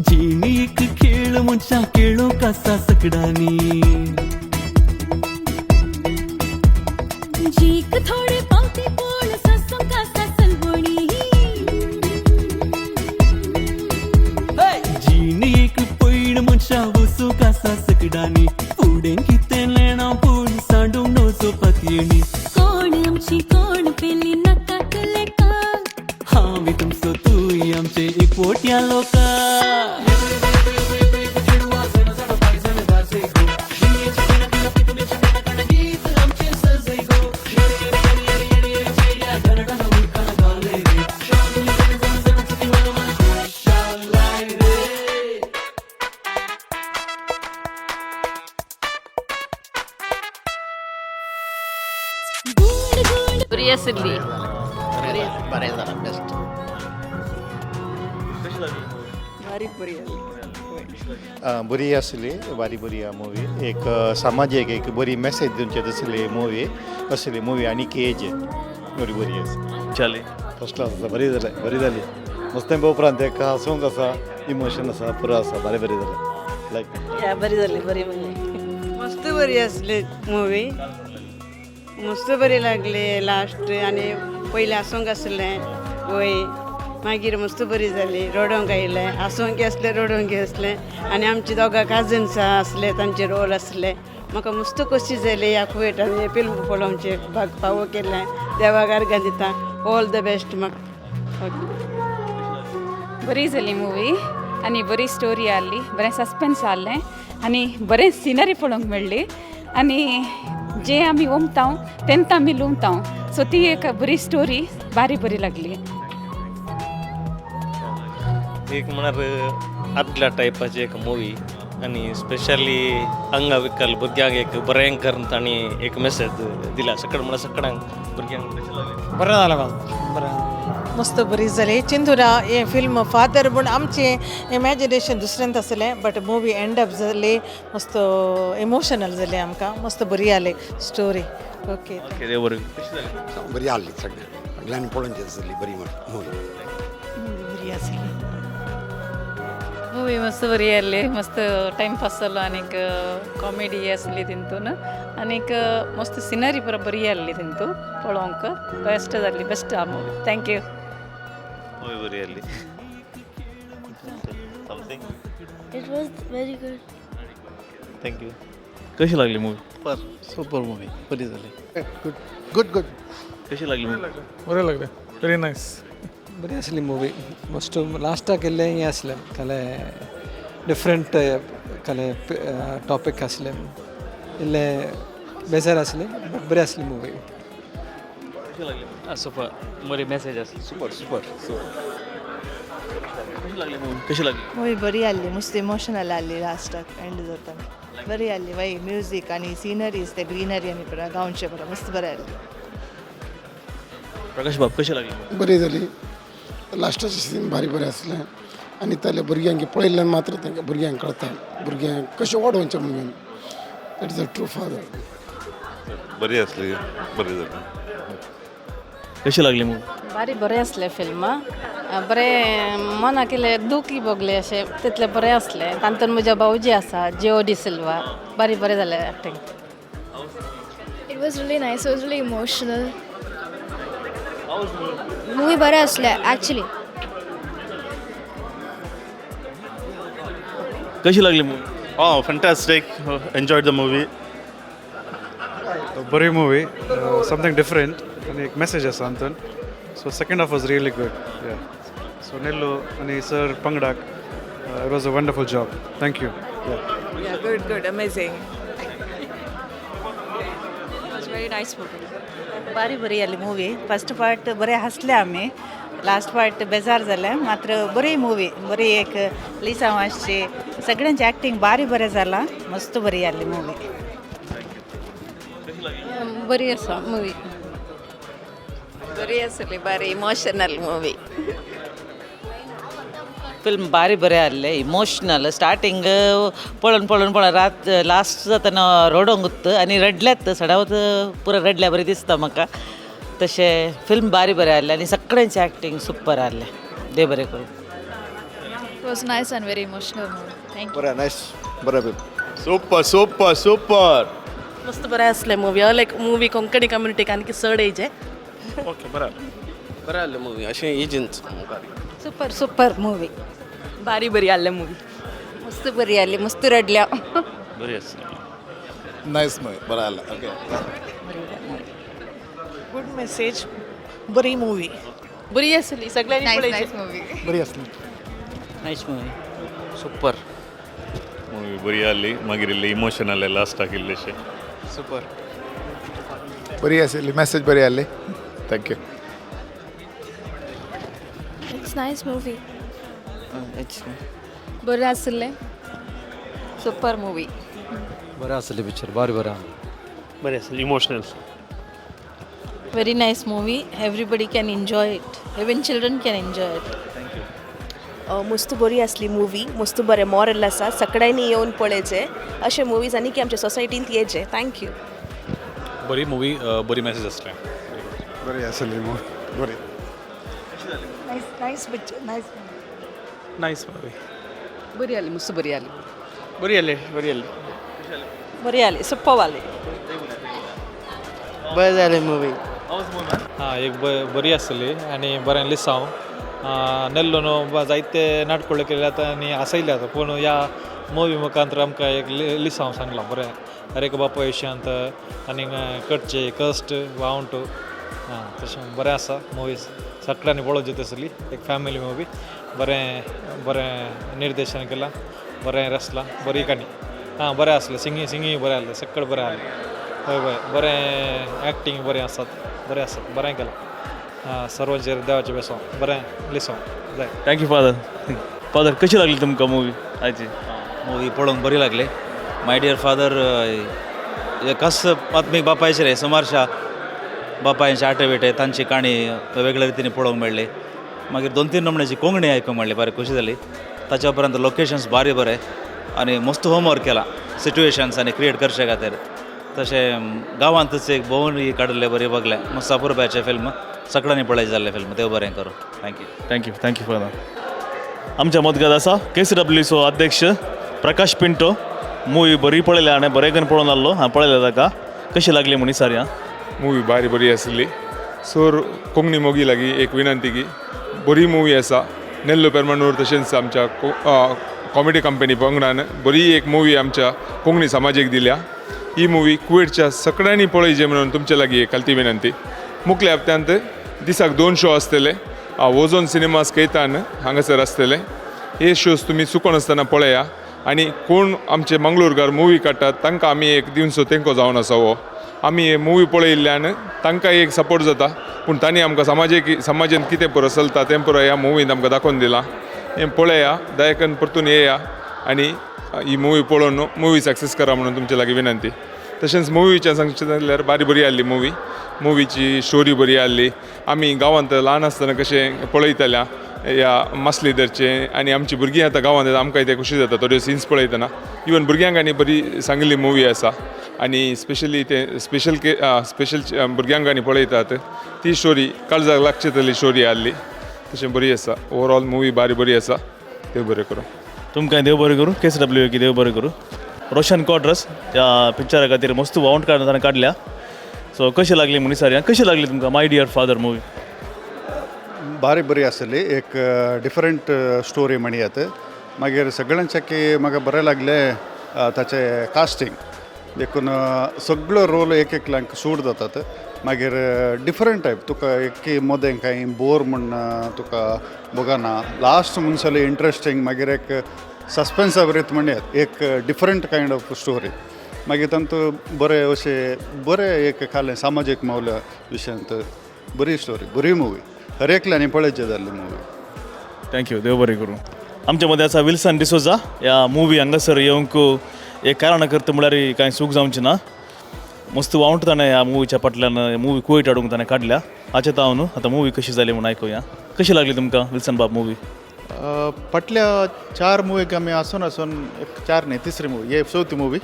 जीण एक खेळ मनशां खेळूंक आसा सकडांनी. जीक थोडे पावती पूण सासंक आसा सलवणी. जीण एक पयण मनशां वचूंक आसा सकडांनी. फुडें कितें लेणा पूण सांडूंक नजो पातयेणी. कोण आमची कोण पेली नाका लेका. हांव तुमचो तूं आमचे एकवोट्या लोका. Good good. बरी आसली. बरें जालां, बेस्ट. बारीक बरी आसली. बरी आसली, बारी बरी मुवी. एक समाजेक एक बरी मेसेज दिवचे तसली मुवी असली मुवी आनी एज बरी बरी आसा. चाले. फर्स्ट क्लास आसा. बरी जालें, बरी जाली. मस्त उपरांत एक हांसूंक आसा, इमोशन आसा, पुरो आसा. बरें, बरें जालें, लायक. या, बरी जाली, बरी म्हणली. मस्त बरी आसली मुवी, मस्त बरी लागली. लास्ट आनी पयलीं हांसूंक आसलें वय, मागीर मस्त बरी जाली. रडोंक आयलें, हांसूंक आसलें, रडोंक आसलें. आनी आमची दोगां काजन्स आसले, तांचे रोल आसले. म्हाका मस्त खोशी जाली ह्या कुवेटान हें फिल्म पळोवचें भाग फावो केलें. देवाक अर्गां दिता. ऑल the best म्हाका. ओके. बरी जाली मुवी आनी बरी स्टोरी आहली, बरें सस्पेन्स आहलें आनी बरें सिनरी पळोवंक मेळ्ळी आनी जे आमी उमताव तेंत आमी लुमताव. सो ती एक बरी स्टोरी, बारी बरी लागली. एक म्हळ्यार आदल्या टायपाची एक मुवी आनी स्पेशली अंगविकल भुरग्यांक एक बरें करून तांणी एक मेसेज दिला. सगळ्या म्हळ्यार सगळ्यांक भुरग्यांक कशें लागलें? बरें जालें बाबा, बरें. मस्त बरी जाली. चिंतुरा हें फिल्म फादर पूण आमचें इमॅजिनेशन दुसरेंत आसलें, बट मुवी एंड अप जाली मस्त इमोशनल जालें आमकां. मस्त बरी आली स्टोरी. ओके. ओके, देव बरें. कशी जाली? बरी आहली, सगळ्यांक सगळ्यांनी पळोवची आसली बरी मुवी. बरी आसली. मुवी मस्त बरी आहली, मस्त टायम पास जालो. आनीक कॉमेडी आसली तितून आनीक मस्त सिनरी पुरा बरी आहली तितू पळोवंक. बेस्ट जाली, बेस्ट आहा मुवी. Thank you. Movie बरी आहली. Something. It was very good. Thank you. कशी लागली मुवी? सुपर, सुपर मुवी, बरी जाली. Good good good. कशी लागली मुवी? बरें लागलें, व्हेरी नायस. बरी आसली मुवी. मस्त लास्टाक इल्लें हें आसलें, काले डिफरंट काले टॉपीक आसलें, इल्लें बेजार आसलें, बट बरी आसली मुवी. कशी लागली? सुपर, बरी मेसेज आसली. Super super super. कशी लागली मुवी? कशी लागली? मुवी बरी आहली, मस्त इमोशनल आहली. लास्टाक एंड जाता बरी आहली. मागीर म्युजीक आनी सिनरीज, ते ग्रिनरी आनी पुरा गांवचें पुरा मस्त बरें आहलें. प्रकाश बाब, कशी लागली? बरी जाली. लास्टाचें सीन भारी बरें आसलें आनी ताले भुरग्यांक पळयल्ल्यान मात्र तांकां भुरग्यांक कळटा भुरग्यांक कशें वाडोवचें म्हणून. That is a true father. बरी आसली, बरी जाली. कशी लागली मुवी? बारी बरें आसलें फिल्म. बरें मनाक इल्लें दुखी भोगलें अशें, तितलें बरें आसलें. तातूंत म्हज्या भावजी आसा, जिओ डिसिल्वा. बारी बरें जालें acting. It was really nice. It was really emotional. Movie बरें आसलें एक्चुअली. कशी लागली movie? Oh, fantastic. Enjoyed the movie. बरी मुवी, समथींग डिफरंट आनी एक मेसेज आसा अंतून. So second half was really good. Yeah, so Nillu आनी सर पंगडाक, it was a wonderful job. Thank you. Good good, amazing. Very nice movie. बारी बरी आली movie. First part बरें हांसले आमी, लास्ट पार्ट बेजार जालें. मात्र बरी मुवी, बरी एक लिसांव आसची. सगळ्यांची एक्टींग बारी बरें जालां. मस्त बरी आहली मुवी. बरी आसा मुवी. बरी आसली, बारी इमोशनल मुवी. फिल्म बारी बरें आहलें, इमोशनल. स्टार्टींग पळोवन पळोवन पळोवन रात लास्ट जातना रडोंक आनी रडल्यात सडावत पुरो रडल्या बरें दिसता म्हाका. तशें फिल्म बारी बरें आहलें आनी सगळ्यांचें एक्टींग सुपर आहलें. देव बरें करूं. Was nice and very emotional movie. Thank you. बरें, नायस, बरें. Super super super. मस्त बरें आसलें मुवी. लायक मुवी कोंकणी कम्युनिटीक आनीक चड येयचे. ओके, बरें. बरें आसलें मुवी, अशें इजिंच मुखार. Super super movie. बारी बरी आसलें मुवी. मस्त बरी आसली, मस्त रडल्या. बरी आसली. नायस मुवी, बरें आसलें. ओके. गुड मेसेज, बरी मुवी. बरी आसली सगळ्यांनी नाईस, नाईस मूवी. बरी आसली. Nice movie. सुपर. मूवी बरी आसली. मागीर इल्लें इमोशनल लास्टाक इल्लेशें. सुपर. बरी आसली, मॅसेज बरी आसली. Thank you. It's nice movie. बरें आसलें, सुपर मुवी. बरें आसलें पिक्चर, बारी बरें आहा. बरें आसलें, emotional. Very nice movie. Everybody can enjoy it. Even children can enjoy it. मस्त बरी आसली मुवी. मस्त बरें मॉरल आसा. सगळ्यांनी येवन पळयचें. अशे मुवीज आनी की आमच्या सोसायटींत येचे. Thank you. बरी मुवी, बरी मॅसेज आसलें. बरी आसली मुवी, बरी. Nice, nice picture, nice. Nice movie. बरी आली, मस्त बरी आली. बरी आसली, बरी आसली. बरी आली, सुपर आली. बरें जालें मुवी. हां, एक बरी आसली आनी बरें लिसांव नेल्लो न्हू जायते नाटकुळे केले आतां आनी हांसयले आतां, पूण ह्या मुवी मुखांतर आमकां एक लिसांव सांगलां बरें, हर एक बापाय विशयांत आनी करचे कश्ट वावंट. आं, तशें बरें आसा मुवीज. सगळ्यांनी पळोवची तसली एक फॅमिली मुवी. बरें बरें निर्देशन केलां, बरें रचलां, बरी काणी. आं, बरें आसलें. सिंगींग सिंगींग बरें आसलें, सगळें बरें आसलें. हय हय, बरें एक्टींग बरें आसात, बरें आसात, बरें केलां. आं, सर्वांचेर देवाचें बेसांव, बरें लिसांव जाय. Thank you father. Father, कशी लागली तुमकां मुवी आयची? मुवी पळोवंक बरी लागली. माय डियर फादर खास आत्मीक बापायचेर, सुमारशा बापायचे आटे विटे, तांची काणी वेगळ्या रितीन पळोवंक मेळ्ळी. मागीर दोन तीन नमण्याची कोंकणी आयकूंक मेळ्ळी, बरी खोशी जाली. ताच्या उपरांत लोकेशन्स बारी बरें आनी मस्त होमवर्क केलां सिट्युएशन्स आनी क्रिएट करचे खातीर. तशें गांवांतच एक भोंवून ही काडिल्ले बरी बगलें. मस्त अपुरबायेचें फिल्म, सगळ्यांनी पळयचें जाल्लें फिल्म. देव बरें करूं. Thank you. Thank you, thank you father. आमच्या मदगत आसा केसीडब्ल्यूचो अध्यक्ष प्रकाश पिंटो. मुवी बरी पळयल्या आनी बरें करून पळोवन आसलो. हांवें पळयल्या ताका, कशी लागली म्हूण विचारया. मुवी भारी बरी आसली. सो कोंकणी मोगी लागीं एक विनंती की बरी मुवी आसा. नेल्लो पेरमानूर तशेंच आमच्या कॉमेडी कंपनी पंगडान बरी एक मुवी आमच्या कोंकणी समाजेक दिल्या. ही मुवी कुवेटच्या सगळ्यांनी पळयची म्हणून तुमचे लागीं एक खालती विनंती. मुखल्या हप्त्यांत दिसाक दोन शो आसतले. ओझोन सिनेमास कैतान हांगासर आसतले. हे शोज तुमी चुकोनासतना पळया आनी कोण आमचे मंगळूरकार मुवी काडटात तांकां आमी एक दिवचो तेंको जावन आसा. हो आमी हे मुवी पळयिल्ल्यान तांकां एक सपोर्ट जाता, पूण तांणी आमकां समाजेक समाजान कितें पुरो चलता तें पुरो ह्या मुवीन आमकां दाखोवन दिलां. हें पळया, दयाकन परतून येया आनी ही मुवी पळोवन मुवी सक्सेस करा म्हणून तुमचे लागीं विनंती. तशेंच मुवीचें सांगचें जाल्यार बारी बरी आसली मुवी. मुवीची स्टोरी बरी आसली. आमी गांवांत ल्हान आसतना कशें पळयताल्या ह्या मासली धरचें आनी आमची भुरगीं आतां गांवांत येता, आमकां ते खोशी जाता थोड्यो सिन्स पळयतना. इवन भुरग्यांक आनी बरी सांगिल्ली मुवी आसा आनी स्पेशली ते स्पेशल के स्पेशल भुरग्यांक आनी पळयतात ती स्टोरी काळजाक लागची तसली स्टोरी आसली. तशें बरी आसा ओवरऑल मुवी, बारी बरी आसा. देव बरें करूं. तुमकां देव बरें करूं, केसीडब्ल्यू की देव बरें करूं. रोशन क्वाड्रस ह्या पिक्चरा खातीर मस्त वावंट काडून ताणें काडल्या. सो कशी लागली म्हूण विचारया. कशी लागली तुमकां माय डियर फादर मुवी? भारी बरी आसली. एक डिफरंट स्टोरी म्हणयात. मागीर सगळ्यांच्या म्हाका बरें लागलें ताचें कास्टींग देखून सगळो रोल एक एकल्यांक सूट जातात. मागीर डिफरंट टायप तुका एक मदें कांय बोर म्हूण तुका भोगना. लास्ट म्हणसर इंट्रस्टींग, मागीर एक सस्पेन्सा बरीत म्हणयात, एक डिफरंट कायंड ऑफ स्टोरी. मागीर तातूंत बरें अशें बरें एक खालें सामाजीक मौल्या विशयांत बरी स्टोरी, बरी मुवी, हर एकल्यांनी पळयची जाल्ली मुवी. Thank you, देव बरें करूं. आमच्या मदें आसा विल्सन डिसोजा. ह्या मुवी हांगासर येवंक एक कारणा करता म्हळ्यार कांय चूक जावची ना. मस्त वावंट ताणें ह्या मुवीच्या फाटल्यान मुवी कुवेट हाडूंक ताणें काडल्या. हाचे तावन न्हू आतां मुवी कशी जाली म्हूण आयकुया. कशी लागली तुमकां विल्सन बाब मुवी? फाटल्या चार मुवीक आमी आसून आसून एक चार न्ही, तिसरी मुवी, हे चवथी मुवी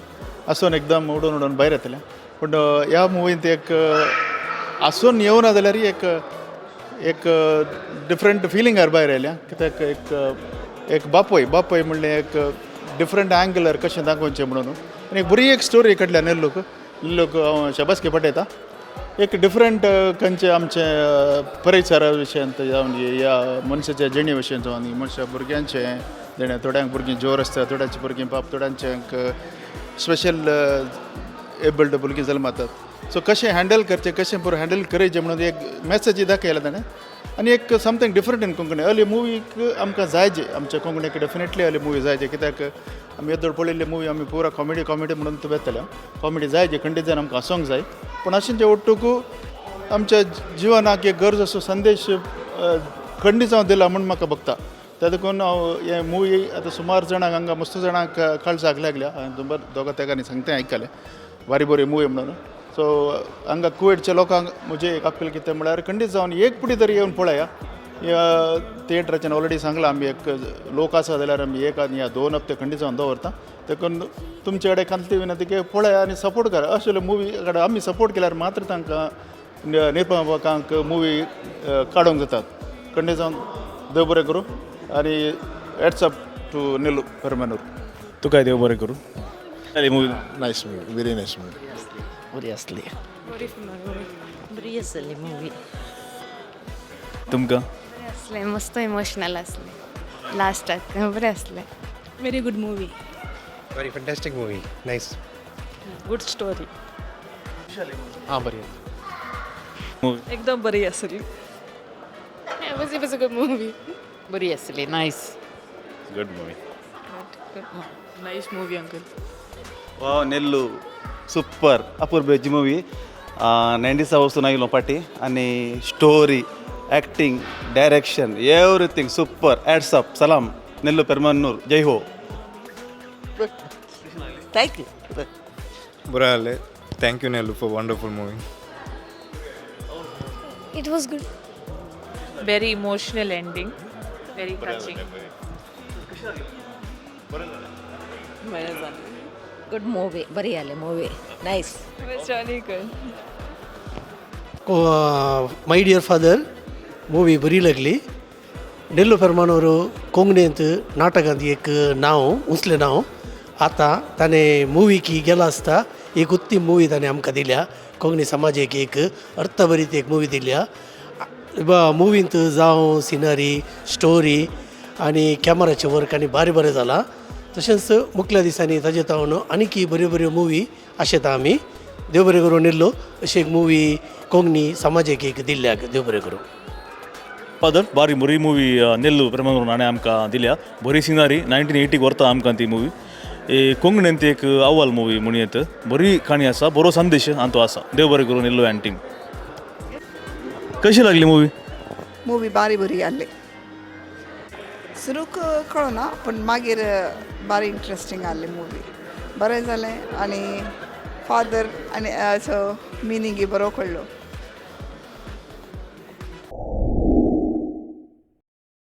आसून एकदम उडून उडून भायर येतले. पूण ह्या मुवींत एक आसून येवना जाल्यार एक एक डिफरंट फिलींग भायर आयल्या. कित्याक एक एक बापूय बापूय म्हणलें एक डिफरंट अँगलार कशें दाखोवचें म्हणून आनी एक बरी एक स्टोरी काडल्या नेल्लूक. नेल्लूक हांव शाबासकी पाठयता. एक डिफरंट खंयचे आमचे परिसरा विशयांत जावन ह्या मनशाच्या जिणे विशयांत जावन मनशा भुरग्यांचें देणें, थोड्यांक भुरगीं जोर आसता, थोड्यांची भुरगीं पाप, थोड्यांच्यांक स्पेशल एबल्ड भुरगीं जल्मतात. सो कशें हँडल करचें, कशें बरें हँडल करचें म्हणून एक मॅसेज दाखयला ताणें. आनी एक something different in Konkani. Early मुवीक आमकां जाय जे आमच्या कोंकणीक डेफिनेटली अर्ली मुवी जाय जे, कित्याक आमी येदोळ पळयल्ली मुवी आमी पुरा कॉमेडी कॉमेडी म्हणून वेतले. कॉमेडी जाय जे, खंडीत जाय, आमकां हांसोंक जाय, पूण अशें जे ओट्टूक आमच्या जिवनाक एक गरज असो संदेश खंडीत जावन दिला म्हूण म्हाका भोगता. त्या देखून हांव हे मुवी आतां सुमार जाणांक हांगा मस्त जाणांक काळजाक लागल्या. हांवें दोगा तेगांनी सांगतें आयकलें, बारी बरी मुवी म्हणून. सो हांगा कुवेटच्या लोकांक म्हजें एक अपील कितें म्हळ्यार खंडीत जावन एक पुटी तरी येवन पळया. ह्या थिएटराच्यान ऑलरेडी सांगलां, आमी एक लोक आसा जाल्यार आमी एक आनी ह्या 2 हप्ते खंडीत जावन दवरता. देखून तुमचे कडेन कांतली विनंती की पळया आनी सपोर्ट करा. अशे मुवी कडेन आमी सपोर्ट केल्यार मात्र तांकां निर्मापकांक मुवी काडूंक जातात. खंडीत जावन देव बरें करूं आनी hats off to Nillu Permanur. तुकाय देव बरें करूं. Movie nice movie, very nice movie. बरी आसली. बरी आसली मुवी. तुमकां बरें आसलें, मस्त इमोशनल आसलें लास्टाक, बरें आसलें. Very good movie. Very fantastic movie, nice. Good story. हां, बरी. एकदम बरी आसली. It was a good movie. बरी आसली, nice. Good movie. Nice movie uncle. Wow Nellu super अपुरबेची movie. 90s वचून आयलो पाटी आनी story, acting, direction, everything super. Hats off, सलाम नेल्लू पेरमन्नूर, जय हो. Thank you. बरें जालें. Thank you Nellu for wonderful movie. It was good. Very emotional ending, very touching. Good movie, बरी आली movie, nice. It was really good. My dear father movie बरी लागली. नेल्लू पेरमानूर कोंकणींत नाटकांत एक नांव उंचलें नांव. आतां ताणें मुवी की गेलो आसता एक उत्तीम मुवी ताणें आमकां दिल्या. कोंकणी समाजेक एक अर्थभरीत एक मुवी दिल्या. मुवींत जावं सिनरी, स्टोरी आनी कॅमराचें वर्क आनी बारी बरें जालां. तशेंच मुखल्या दिसांनी ताजे तावन आनीक बऱ्यो बऱ्यो मुवी आशेता आमी. देव बरें करूं नेल्लू, अशी एक मुवी कोंकणी समाजेक एक दिल्ल्याक देव बरें करूं. फादर बारी बरी मुवी नेल्लू पेरमन्नूर हाणें आमकां दिल्या. बरी सिनरी, 1980 व्हरता आमकां ती मुवी. कोंकणींत एक अव्वल मुवी म्हणयेत. बरी काणी आसा, बरो संदेश हातूंत आसा. देव बरें करूं नेल्लू आनी टीम. कशी लागली मुवी? मुवी बारी बरी आहली. सुरूक कळना पूण मागीर बारी इंट्रस्टींग आहली मुवी. बरें जालें आनी फादर आनी असो मिनींगय बरो कळ्ळो.